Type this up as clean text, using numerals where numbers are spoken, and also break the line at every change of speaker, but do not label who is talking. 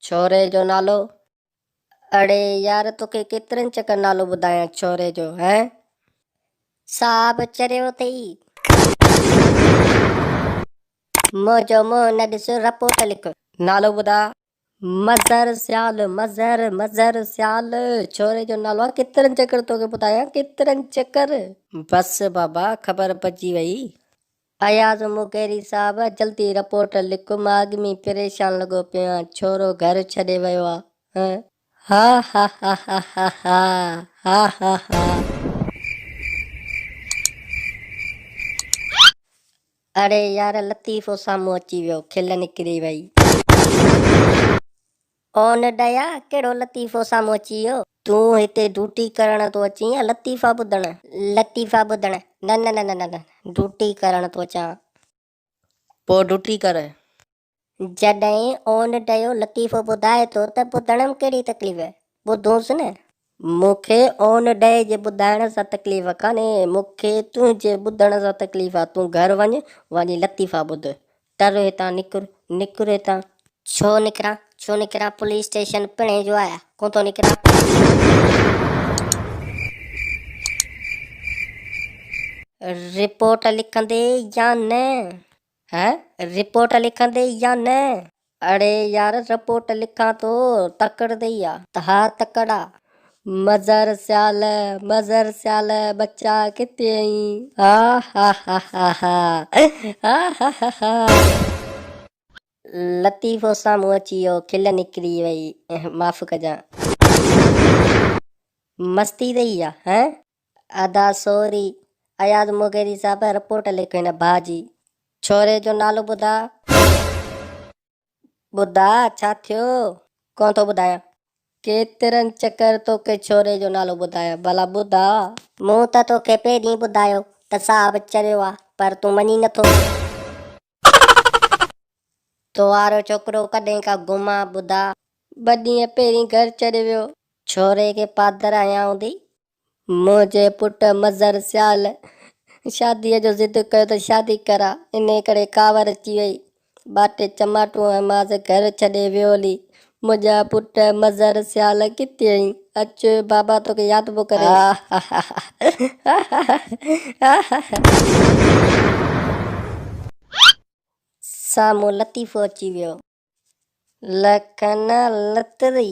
ڇوري جو نالو؟ اڙي يار توکي ڪيترن چڪر نالو ٻڌايان ڇوري جو هين؟
صاحب چريو اٿئي. منهنجو منهن نه ڏس رپورٽ لک.
نالو ٻڌاء. مظهر سيال مظهر مظهر سيال ڇوري جو نالو آ ڪيترن چڪر توکي ٻڌايان ڪيترن چڪر. بس بابا خبر پئجي وئي. اياز مغيري صاحب جلدي رپورٽ لک مان اڳ ۾ پريشان لڳو پيو آهيان ڇورو گهر ڇڏي ويو آ هاهاهاهاهاهاهاها. اڙي يار لطيفو سامهون اچي ويو کل نڪري وئي. اون ڊيا ڪهڙو لطيفو سامهون اچي ويو. تون هتي ڊوٽي ڪرڻ ٿو اچين يا لطيفا ٻڌڻ؟ لطيفا ٻڌڻ نه نه نه نه نه ڊوٽي ڪرڻ ٿو اچان. پوء ڊوٽي ڪر.
جڏهن اون ڊيو لطيفو ٻڌائي ٿو ته ٻڌڻ م ڪهڙي تڪليف؟ ٻڌونس نه.
مون کي اون ڊي جي ٻڌائڻ سان تڪليف ڪانهي، مون کي تنهنجي ٻڌڻ سان تڪليف آ. تون گهر وڃ، وڃي لطيفا ٻڌ. ٽر هتان نڪر، نڪر هتان.
ڇو نڪران، ڇو نڪران، پوليس اسٽيشن پڻهين جو آهي، ڪونه ٿو نڪران. رپورٽ لکندي يا نه؟
هه رپورٽ لکندي يا نه؟ اڙي يار رپورٽ لکان ٿو تڪڙ اٿئي يا؟ ها تڪڙ آ. مظهر سيال مظهر سيال ٻچا ڪٿي آهين؟ هاهاهاهاهاهاهاها.
لطيفو سامهون اچي ويو کل نڪري وئي معاف ڪجان.
مستي اٿئي يا؟ هه
ادا سوري اياز مغيري صاحب رپورٽ لک هن ڀاء جي.
ڇوري جو نالو ٻڌاء. ٻڌاء ڇا ٿيو؟ ڪونه ٿو ٻڌايان. ڪيترن چڪر توکي ڇوري جو نالو ٻڌايان ڀلا ٻڌاء.
مون ته توکي پهرين ٻڌايو ته صاحب چريو آ پر تون مڃين نٿو. تو وارو ڇوڪرو ڪڏهن کان گم آ ٻڌاء.
ٻه ڏينهن پهرين گهر ڇڏي ويو.
ڇوري کي پادر هنيا هوندي.
منهنجي پٽ مظهر سيال شاديء جو ضد ڪيو ته شادي ڪرا، انهيء ڪري ڪاوڙ اچي وئي. ٻه ٽي چماٽون هنيمانس، گهر ڇڏي ويو هلي. منهنجا پٽ مظهر سيال ڪٿي آهين؟ اچ بابا توکي ياد پيو ڪري.
سامهون لطيفو اچي ويو. لکن لتري.